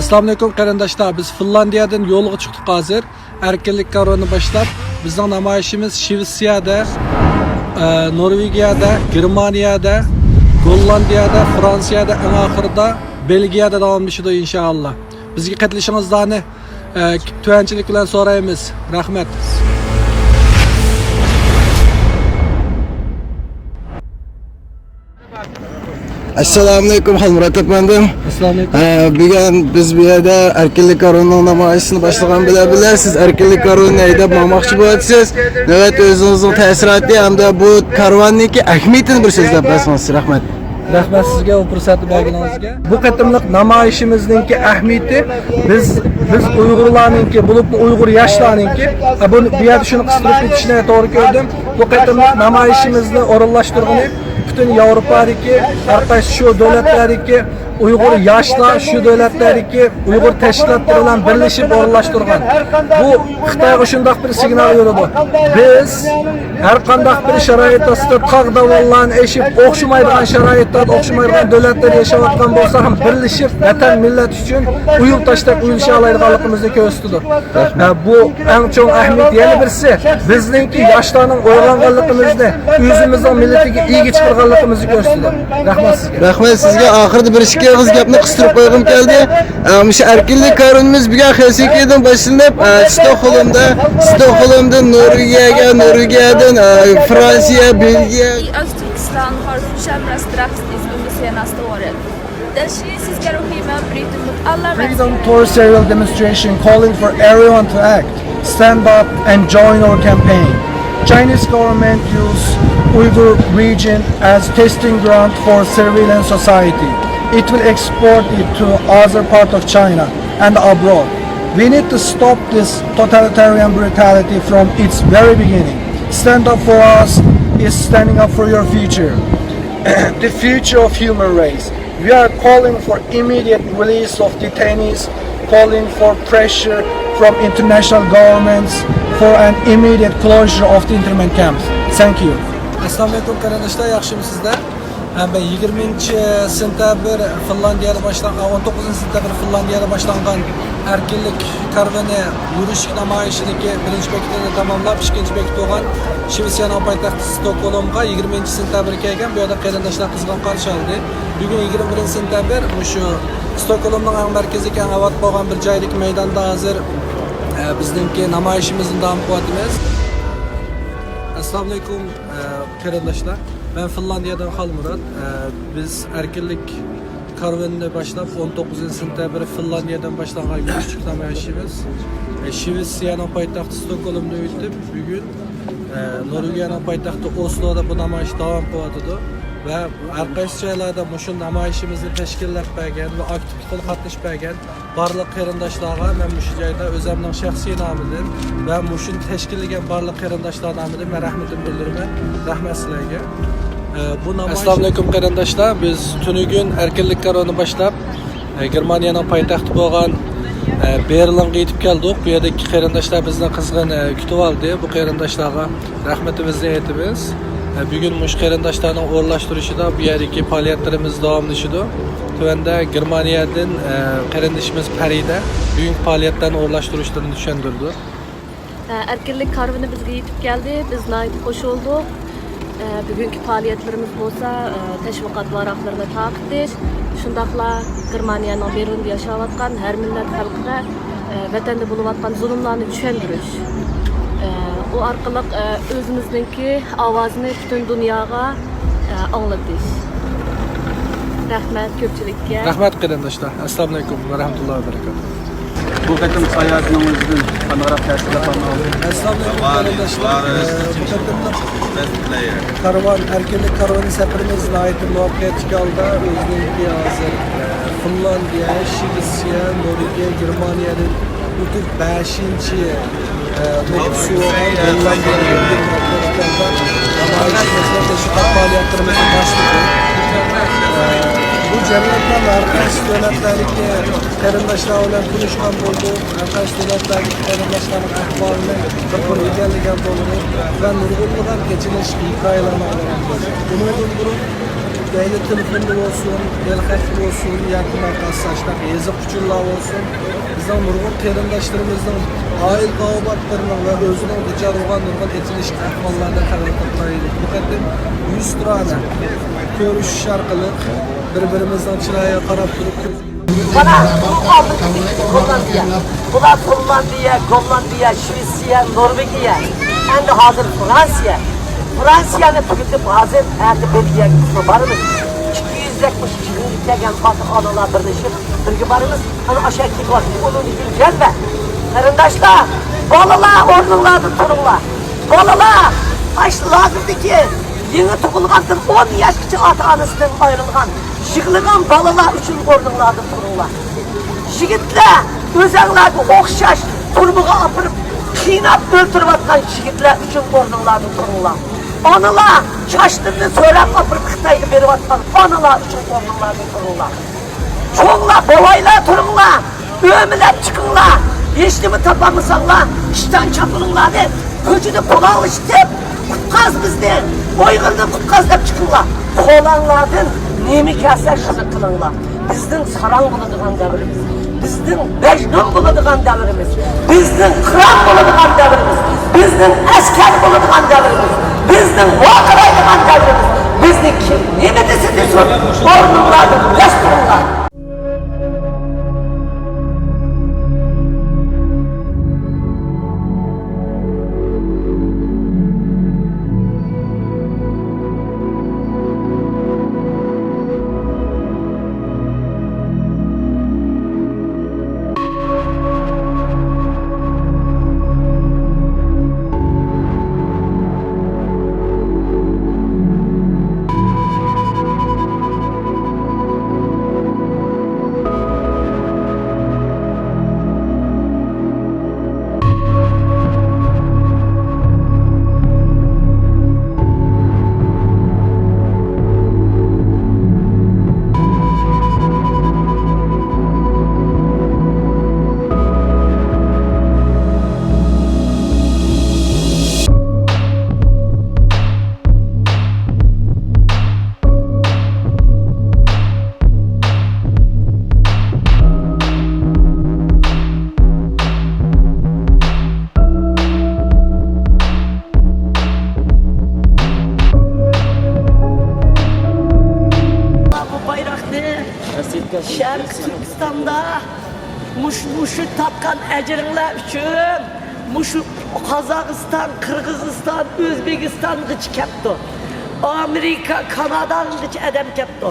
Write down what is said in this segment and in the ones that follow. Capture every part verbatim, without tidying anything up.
ئەسسالامۇئەلەيكۇم قېرىنداشلار، بىز فىنلاندىيەدىن يولغا چىقتۇق ھازىر. ئەركىنلىك كارۋىنىنى باشلاپ، بىزنىڭ نامايىشىمىز شىۋېتسىيەدە، ئە، نورۋېگىيەدە، گېرمانىيەدە، گوللاندىيەدە، فرانسىيەدە، ئەڭ ئاخىرىدا بېلگىيەدە داۋاملىشىدۇ، ئىنشائاللا. بىزگە قېتىلىشىڭىزلارنى، ئە، تۆۋەنچىلىك بىلەن سورايمىز. رەھمەت. ئەسسالامۇئەلەيكۇم، خالمۇرات ئەپەندىم. ئەسسالامۇئەلەيكۇم. ئە، بۈگۈن بىز بۇ يەردە ئەركىنلىك كارۋىنىنىڭ نامايىشىنى باشلىغان بىلەن بىللە، سىز ئەركىنلىك كارۋىنىنى ھەيدەپ ماڭماقچى بولۇۋاتىسىز. نۆۋەتتە ئۆزىڭىزنىڭ تەسىراتى ھەمدە بۇ كارۋاننىڭكى ئەھمىيىتىنى بىر سۆزلەپ بەرسىڭىز. رەھمەت. رەھمەت سىزگە بۇ پۇرسەتنى بەرگىنىڭىزگە. بۇ قېتىملىق نامايىشىمىزنىڭكى ئەھمىيىتى، بىز، بىز ئۇيغۇرلارنىڭكى، بولۇپمۇ ئۇيغۇر ياشلارنىڭكى، ئە، بۇ، بۇ يەردە شۇنى قىستۇرۇپ ئۆتۈشنى توغرا كۆردۈم. بۇ قېتىملىق نامايىشىمىزنى ئورۇنلاشتۇرغىنى پۈتۈن ياۋروپادىكى، ھەر قايسى شۇ دۆلەتلەردىكى ئۇيغۇر ياشلار، شۇ دۆلەتلەردىكى ئۇيغۇر تەشكىلاتلىرى بىلەن بىرلىشىپ ئورۇنلاشتۇرغان. بۇ خىتايغا شۇنداق بىر سىگنال بېرىدۇ. بىز ھەر قانداق بىر شارائىت ئاستىدا تاغ داۋانلارنى ئېشىپ، ئوخشىمايدىغان شارائىتلاردا، ئوخشىمايدىغان دۆلەتلەردە ياشاۋاتقان بولساق ھەم، بىرلىشىپ ۋەتەن، مىللەت ئۈچۈن ئۇيۇل تاشتەك ئۇيۇلۇشالايدىغانلىقىمىزنى كۆرسىتىدۇ. ھە، بۇ ئەڭ چوڭ ئەھمىيەت. يەنە بىرسى، بىزنىڭكى ياشلارنىڭ ئويغانغانلىقىمىزنى، ئۆزىمىزنىڭ مىللىتىگە ئىگە چىقىدىغانلىقىمىزنى كۆرسىتىدۇ. رەھمەت سىزگە. رەھمەت سىزگە. ئاخىرىدا بىر ئىككى ئېغىز گەپنى قىستۇرۇپ قويغۇم كەلدى. ئە، مۇشۇ ئەركىنلىك كارۋىنىمىز بۈگۈن خېلسىنكىدىن باشلىنىپ، ئە، ستوكھولمدا، ستوكھولمدىن نورۋېگىيەگە، نورۋېگىيەدىن، ئە، فرانسىيە، بېلگىيە. I Öztürkistan har fortsätter att utvecklas. Den kinesiska regimen bryter mot alla Freedom mänskliga Tour serial demonstration calling for everyone to act. Stand up and join our campaign. Chinese government use Uyghur region as testing ground for surveillance society. It will export it to other part of China and abroad. We need to stop this totalitarian brutality from its very beginning. Stand up for us is standing up for your future. The future of human race. We are calling for immediate release of detainees, calling for pressure from international governments for an immediate closure of the internment camps. Thank you. ئەسسالامۇئەلەيكۇم قېرىنداشلار، ياخشىمۇسىزلەر؟ ھە، مەن يىگىرمىنچى سېنتەبىر فىنلاندىيەدە باشلان-، ئون توققۇزىنچى سېنتەبىر فىنلاندىيەدە باشلانغان ئەركىنلىك كارۋىنى يۈرۈشلۈك نامايىشىدىكى بىرىنچى بېكىتىنى تاماملاپ، ئىككىنچى بېكىت بولغان شىۋېتسىيەنىڭ پايتەختى ستوكھولمغا يىگىرمىنچى سېنتەبىر كەلگەن. بۇ يەردە قېرىنداشلار قىزغىن قارشى ئالدى. بۈگۈن يىگىرمە بىرىنچى سېنتەبىر، مۇشۇ ستوكھولمنىڭ ئەڭ مەركىزىدىكى، ئەڭ ئاۋات بولغان بىر جايدىكى مەيداندا ھازىر، ئە، بىزنىڭكى نامايىشىمىزنى داۋام قىلىۋاتىمىز. ئەسسالامۇئەلەيكۇم، ئە، قېرىنداشلار. مەن فىنلاندىيەدىن خالمۇرات. ئە، بىز ئەركىنلىك كارۋىنىنى باشلاپ، ئون توققۇزىنچى سېنتەبىر فىنلاندىيەدىن باشلانغان يۈرۈشلۈك نامايىشىمىز، ئە، شىۋېتسىيەنىڭ پايتەختى ستوكھولمدا ئۆتۈپ، بۈگۈن ئە، نورۋېگىيەنىڭ پايتەختى ئوسلودا بۇ نامايىش داۋام قىلىۋاتىدۇ ۋە ھەر قايسى جايلاردا مۇشۇ نامايىشىمىزنى تەشكىللەپ بەرگەن ۋە ئاكتىپ قولغا قاتنىشىپ بەرگەن بارلىق قېرىنداشلارغا مەن مۇشۇ جايدا ئۆزەمنىڭ شەخسىي نامىدىن ۋە مۇشۇنى تەشكىللىگەن بارلىق قېرىنداشلار نامىدىن مەن رەھمىتىمنى بىلدۈرىمەن. رەھمەت سىلەرگە. ئە، بۇ نامايىش ئەسسالامۇئەلەيكۇم قېرىنداشلار، بىز تۈنۈگۈن ئەركىنلىك كارۋىنى باشلاپ، ئە، گېرمانىيەنىڭ پايتەختى بولغان، ئە، بېرلىنغا يېتىپ كەلدۇق. بۇ يەردىكى قېرىنداشلار بىزنى قىزغىن، ئە، كۈتۈۋالدى. بۇ قېرىنداشلارغا رەھمىتىمىزنى ئېيتىمىز. ئە، بۈگۈن مۇشۇ قېرىنداشلارنىڭ ئورۇنلاشتۇرۇشىدا بۇ يەردىكى پائالىيەتلىرىمىز داۋاملىشىدۇ. تۆۋەندە گېرمانىيەدىن، ئە، قېرىندىشىمىز پەرىدە بۈگۈنكى پائالىيەتلەرنى ئورۇنلاشتۇرۇشلىرىنى چۈشەندۈرىدۇ. ئەركىنلىك كارۋىنى بىزگە يېتىپ كەلدى، بىز ناھايىتى خۇش بولدۇق. بۈگۈنكى پائالىيەتلىرىمىز بولسا، تەشۋىقات ۋاراقلىرىنى تارقىتىش، شۇنداقلا گېرمانىيەنىڭ بېرلىندا ياشاۋاتقان ھەر مىللەت خەلقىگە، ۋەتەندە بولۇۋاتقان زۇلۇملارنى چۈشەندۈرۈش، ئۇ ئارقىلىق، ئۆزىمىزنىڭكى ئاۋازىنى پۈتۈن دۇنياغا، ئاڭلىتىش. رەھمەت كۆپچىلىككە. رەھمەت قېرىنداشلار. ئەسسالامۇئەلەيكۇم ۋە رەھمەتۇللاھى ۋە بەرىكاتۇھ. بۇ قېتىمقى ساياھىتىڭىزدىن قانداقراق تەسىرلەپ ئالدىڭىز؟ ئەسسالامۇئەلەيكۇم قېرىنداشلار. ئە، بۇ قېتىملىق كارۋان، ئەركىنلىك كارۋانى سەپىرىمىز ناھايىتى مۇۋەپپەقىيەتلىك ھالدا ئۆزىنىڭكى ھازىر، ئە، فىنلاندىيە، شىۋېتسىيە، نورۋېگىيە، گېرمانىيەدىن ئۆتۈپ بەشىنچى، ئە، نوپۇسى بولغان گوللاندىيەدىكى نامايىشىمىزنى، تەشۋىقات پائالىيەتلىرىمىزنى باشلىدۇق. ئە، بۇ جەرياندا ھەر قايسى دۆلەتلەردىكى قېرىنداشلار بىلەن تونۇشقان بولدۇق. ھەر قايسى دۆلەتلەردىكى قېرىنداشلارنىڭ ئەھۋالىنى بىر قۇر ئۆگەنلىگەن بولدۇق ۋە نۇرغۇنلىغان ئېچىنىش ھېكايىلەرنى ئاڭلىغان بولدۇق. بۇنىڭدىن بۇرۇن مەيلى تېلېفوندا بولسۇن، مەيلى خەتتە بولسۇن ياكى ماقالىسى ئاشۇنداق يېزىق ئۈچۈنلا بولسۇن، بىزنىڭ نۇرغۇن قېرىنداشلىرىمىزنىڭ ئائىلە تاۋابىئاتلىرىنىڭ ۋە ئۆزىنىڭ دۇچار بولغان نۇرغۇن ئېچىنىشلىق ئەھۋاللاردىن خەۋەر تاپقان ئىدۇق. بۇ قېتىم يۈزتۇرانە كۆرۈشۈش ئارقىلىق بىر-بىرىمىزنىڭ چىرايىغا قاراپ تۇرۇپ، مانا، بۇ ئالدىدىكى گوللاندىيە. بۇلار گوللاندىيە، گوللاندىيە، شۋېتسىيە، نورۋېگىيە. ئەمدى ھازىر فرانسىيە. فرانسىيەنى تۈگىتىپ، ھازىر ئەتە بېلگىيەگە بىزمۇ بارىمىز. ئىككى يۈز يەتمىش يىغىنغا كەلگەن ئاتا-ئانىلار بىرلىشىپ، بىرگە بارىمىز. ئەنە ئاشۇ كېتىۋاتىدۇ. ئۇنىڭدىن كېيىن جەلبە. قېرىنداشلار، بالىلار ئورنۇڭلاردىن تۇرۇڭلار. بالىلار، ئاشۇ لاگېردىكى يېڭى تۇغۇلغاندىن ئون ياشقىچە ئاتا-ئانىسىدىن ئايرىلغان، يىغلىغان بالىلار ئۈچۈن ئورنۇڭلاردىن تۇرۇڭلار. يىگىتلەر، ئۆزەڭلارگە ئوخشاش تۈرمىگە ئاپىرىپ، قىيناپ ئۆلتۈرۈۋاتقان يىگىتلەر ئۈچۈن ئورنۇڭلاردىن تۇرۇڭلار. ئانىلار، چاچلىرىنى سۆرەپ ئاپىرىپ خىتايغا بېرىۋاتقان ئانىلار ئۈچۈن ئورنۇڭلاردىن تۇرۇڭلار. چوڭلار، بوۋايلار تۇرۇڭلار، ئۆمىلەپ چىقىڭلار. ھېچنېمە تاپالمىساڭلار، ئىشتان چاپىنىڭلارنى كوچىدا پۇلاڭلىشىتىپ، قۇتقاز بىزنى، ئۇيغۇرنى قۇتقاز دەپ چىقىڭلار. قولۇڭلاردىن نېمە كەلسە شۇنى قىلىڭلار. بىزنىڭ ساراڭ بولىدىغان دەۋرىمىز، بىزنىڭ مەجنۇن بولىدىغان دەۋرىمىز، بىزنىڭ قىران بولىدىغان دەۋرىمىز، بىزنىڭ ئەسكەر بولىدىغان دەۋرىمىز، بىزنىڭ ۋارقىرايدىغان دەۋرىمىز. بىزنى كىم نېمە دېسە دېسۇن، ئورنۇڭلاردىن دەس تۇرۇڭلار. بۇ بايراقنى شەرقىي تۈركىستاندا مۇش-، مۇشۇ تاپقان ئەجرىڭلار ئۈچۈن مۇشۇ قازاقىستان، قىرغىزىستان، ئۆزبېكىستانغىچە كەپتۇ. ئامېرىكا، كاناداغىچە ئادەم كەپتۇ.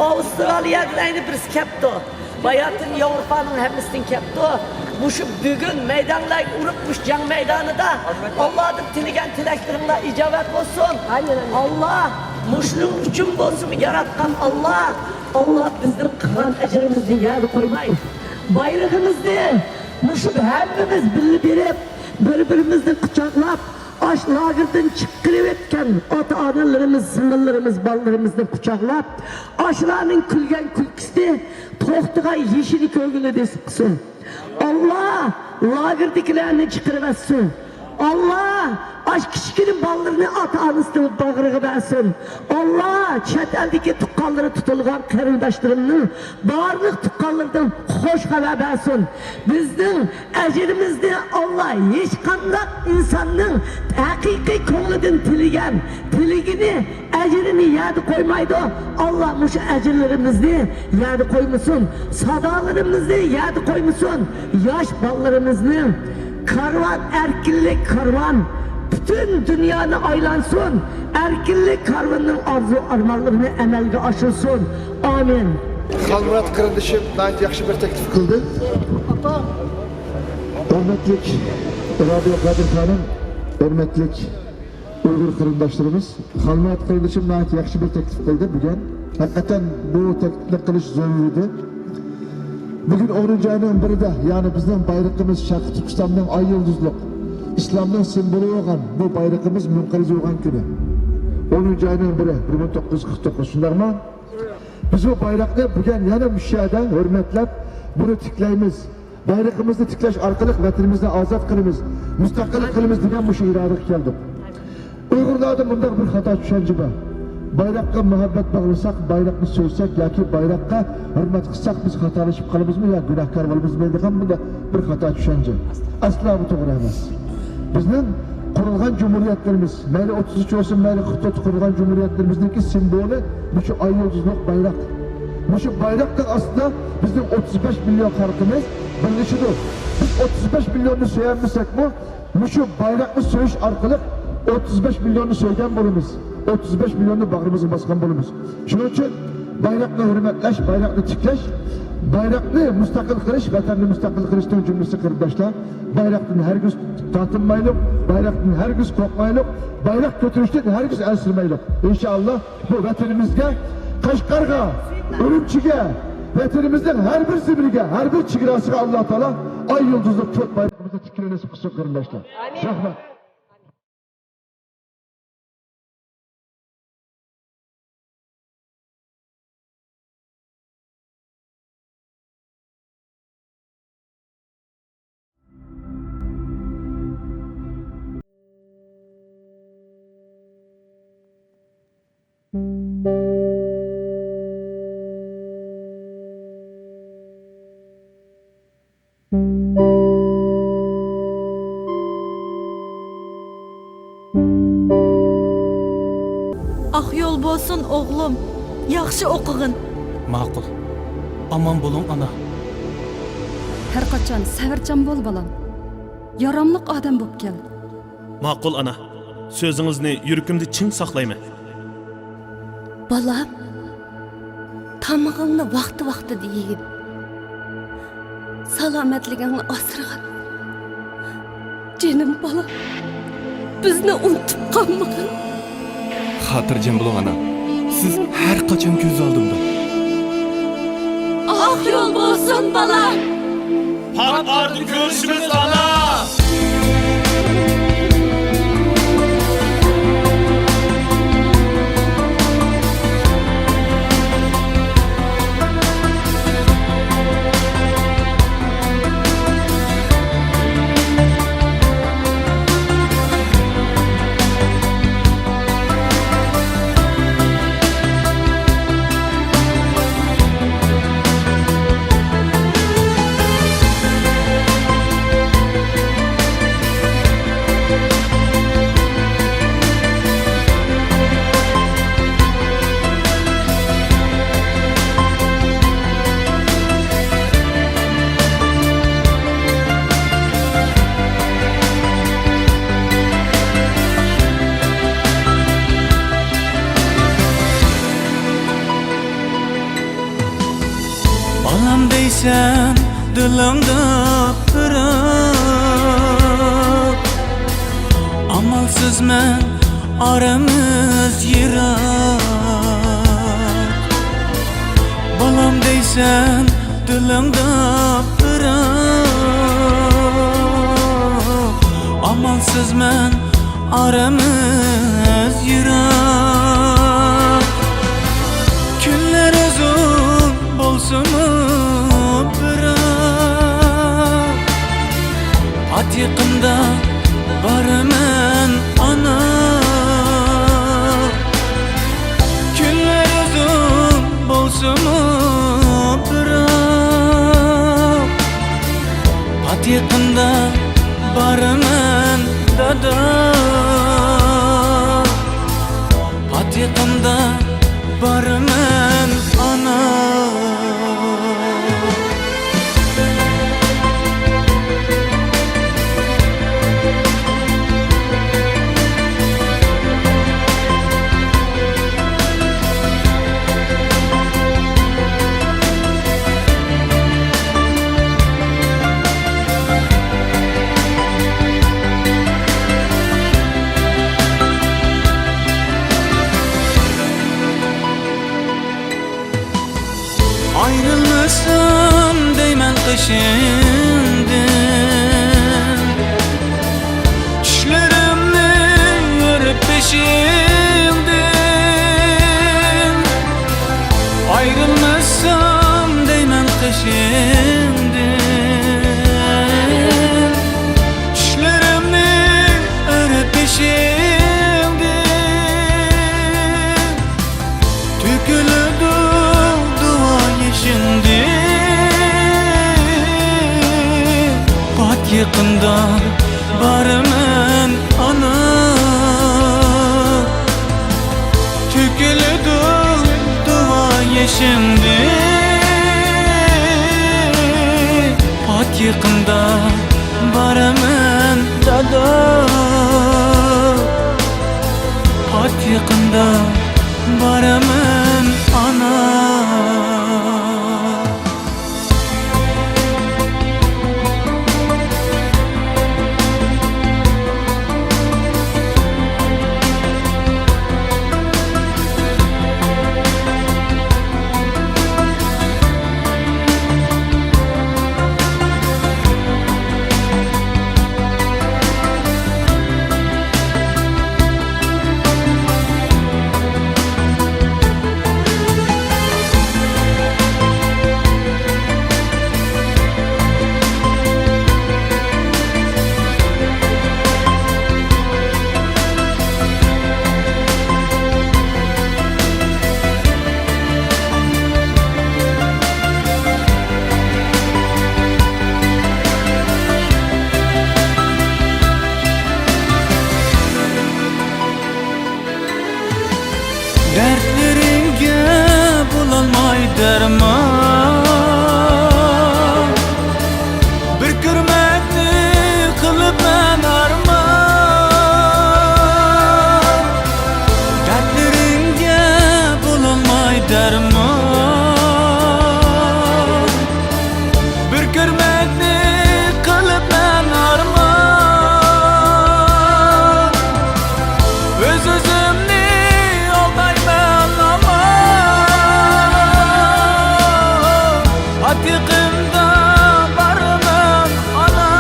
ئاۋسترالىيەدىن ئەينى بىرسى كەپتۇ. باياتىن ياۋروپانىڭ ھەممىسىدىن كەپتۇ. مۇشۇ بۈگۈن مەيدانلارغا ئۇرۇپ، مۇشۇ جەڭ مەيدانىدا ئاللادىن تىلىگەن تىلەكلىرىڭلار ئىجابەت بولسۇن. ئاللا مۇشۇنىڭ ئۈچۈن بولسىمۇ ياراتقان ئاللا، ئاللا بىزنىڭ قىلغان ئەجرىمىزنى يەردە قويماي، بايرىقىمىزنى مۇشۇ ھەممىمىز بىللە بېرىپ، بىر-بىرىمىزنى قۇچاقلاپ، ئاش لاگېردىن چىقىرىۋەتكەن ئاتا-ئانىلىرىمىز، سىڭىللىرىمىز، بالىلىرىمىزنى قۇچاقلاپ، ئاشۇلارنىڭ كۈلگەن كۈلكىسى، توختىغان يېشىنى كۆرگىلى نېسىپ قىلسۇن. ئاللا لاگېردىكىلەرنى چىقىرىۋەتسۇن. ئاللا ئاش كىچىككىنە بالىلىرىنى ئاتا-ئانىسىنىڭ باغرىغا بەرسۇن. ئاللا چەت ئەلدىكى تۇغقانلىرى تۇتۇلغان قېرىنداشلىرىمنىڭ بارلىق تۇغقانلىرىدىن خوش خەۋەر بەرسۇن. بىزنىڭ ئەجرىمىزنى ئاللا ھېچقانداق ئىنساننىڭ ھەقىقىي كۆڭلىدىن تىلىگەن تىلىكىنى، ئەجرىنى يەردە قويمايدۇ. ئاللا مۇشۇ ئەجىرلىرىمىزنى يەردە قويمىسۇن، سادالىرىمىزنى يەردە قويمىسۇن. ياش بالىلىرىمىزنىڭ كارۋان، ئەركىنلىك كارۋان، پۈتۈن دۇنيانى ئايلانسۇن. ئەركىنلىك كارۋىنىڭ ئارزۇ ئارمانلىرىنى ئەمەلگە ئاشۇرسۇن. ئامىن. خالمۇرات قېرىندىشىم ناھايىتى ياخشى بىر تەكلىپ قىلدى. ھۆرمەتلىك رابىيە قادىر خانىم، ھۆرمەتلىك ئۇيغۇر قېرىنداشلىرىمىز، خالمۇرات قېرىندىشىم ناھايىتى ياخشى بىر تەكلىپ قىلدى بۈگۈن. ھەقىقەتەن بۇ تەكلىپنى قىلىش زۆرۈر ئىدى. بۈگۈن ئونىنچى ئاينىڭ بىرىدە، يەنى بىزنىڭ بايرىقىمىز شەرقىي تۈركىستاننىڭ ئاي يۇلدۇزلۇق، ئىسلامنىڭ سىمۋولى بولغان بۇ بايرىقىمىز مۈنقەدىر بولغان كۈنى. ئونىنچى ئاينىڭ بىرى، بىر مىڭ توققۇز يۈز قىرىق توققۇز، شۇنداقمۇ؟ بىز بۇ بايراقنى بۈگۈن يەنە مۇشۇ يەردە ھۆرمەتلەپ، بۇنى تىكلەيمىز. بايرىقىمىزنى تىكلەش ئارقىلىق ۋەتىنىمىزنى ئازاد قىلىمىز، مۇستەقىل قىلىمىز دېگەن مۇشۇ ئىرادىگە كەلدۇق. ئۇيغۇرلاردا مۇنداق بىر خاتا چۈشەنچە بار. بايراققا مۇھەببەت باغلىساق، بايراقنى سۆيسەك ياكى بايراققا ھۆرمەت قىلساق، بىز خاتالىشىپ قالىمىزمۇ يا گۇناھكار بولىمىزمۇ دېگەن بۇنداق بىر خاتا چۈشەنچە. ئەسلا بۇ توغرا ئەمەس. بىزنىڭ قۇرۇلغان جۇمھۇرىيەتلىرىمىز، مەيلى ئوتتۇز ئۈچ بولسۇن، مەيلى قىرىق تۆت، قۇرۇلغان جۇمھۇرىيەتلىرىمىزنىڭكى سىمۋولى مۇشۇ ئاي يۇلدۇزلۇق بايراق. مۇشۇ بايراقنىڭ ئاستىدا بىزنىڭ ئوتتۇز بەش مىليون خەلقىمىز بىرلىشىدۇ. بىز ئوتتۇز بەش مىليوننى سۆيەلمىسەكمۇ، مۇشۇ بايراقنى سۆيۈش ئارقىلىق ئوتتۇز بەش مىليوننى سۆيگەن بولىمىز. ئوتتۇز بەش مىليوننى باغرىمىزغا باسقان بولىمىز. شۇنىڭ ئۈچۈن بايراقنى ھۆرمەتلەش، بايراقنى تىكلەش، بايراقنى مۇستەقىل قىلىش، ۋەتەننى مۇستەقىل قىلىشنىڭ جۈملىسى قېرىنداشلار. بايراقتىن ھەرگىز تارتىنمايلۇق، بايراقتىن ھەرگىز قورقمايلۇق، بايراق كۆتۈرۈشتىن ھەرگىز ئەنسىرىمەيلۇق. ئىنشائاللا، بۇ ۋەتىنىمىزگە، قەشقەرگە، ئۈرۈمچىگە، ۋەتىنىمىزنىڭ ھەر بىر زېمىنىگە، ھەر بىر چېگراسىغا ئاللا تائالا ئاي يۇلدۇزلۇق كۆك بايرىقىمىزنى تىككىلى نېسىپ قىلسۇن قېرىنداشلار. رەھمەت. ئاق يول بولسۇن، ئوغلۇم. ياخشى ئوقۇغىن. ماقۇل. ئامان بولۇڭ، ئانا. ھەر قاچان سەۋرچان بول، بالام. ياراملىق ئادەم بوپ كەل. ماقۇل، ئانا. سۆزىڭىزنى يۈرىكىمدە چىڭ ساقلايمەن. بالام، تامىقىڭنى ۋاقتى-ۋاقتىدا يېگىن. سالامەتلىكىڭنى ئاسرىغىن. جېنىم بالام، بىزنى ئۇنتۇپ قالمىغىن. خاتىرجەم بولۇڭ، ئانا. سىز ھەر قاچان كۆز ئالدىمدا. ئاق يول بولسۇن، بالام! پات ئارىدا كۆرۈشىمىز، ئانا! بالام دەيسەن دىلىڭدا پىراق، ئامالسىز مەن ئارىمىز يىراق. بالام دەيسەن دىلىڭدا پىراق، ئامالسىز مەن ئارىمىز يىراق. كۈنلەر ئۇزۇن بولسىمۇ بىراق، پات يېقىندا بارىمەن ئانا. كۈنلەر ئۇزۇن بولسىمۇ بىراق، پات يېقىندا بارىمەن دادا. پات يېقىندا بارىمەن ئانا. ئايرىلمىسام دەيمەن قېشىڭدىن، چۈشلىرىمنى ئۆرۈپ بېشىڭدىن. ئايرىلمىسام دەيمەن قېشىڭدىن، چۈشلىرىمنى ئۆرۈپ بېشىڭدىن. يېقىندا بارىمەن ئانا، تۆكۈلىدۇ دۇئا يېشىمدىن. پات يېقىندا بارىمەن دادا، پات يېقىندا بارىمەن ئانا. دەردلىرىڭگە بولالماي دەرمان، بىر كۆرمەكنى قىلىپ مەن ئارمان. دەردلىرىڭگە بولالماي دەرمان، بىر كۆرمەكنى قىلىپ مەن ئارمان. ئۆز-ئۆزۈمنى ئالدايمەن ئامان، پات يېقىندا بارىمەن ئانا.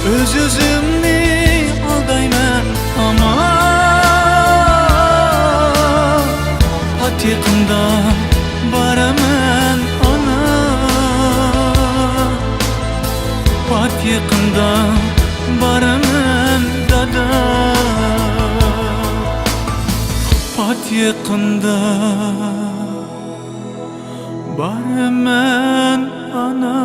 ئۆز-ئۆزۈمنى ئالدايمەن ئامان، پات يېقىندا بارىمەن ئانا، پات يېقىندا بارىمەن دادا، پات يېقىندا بارىمەن ئانا.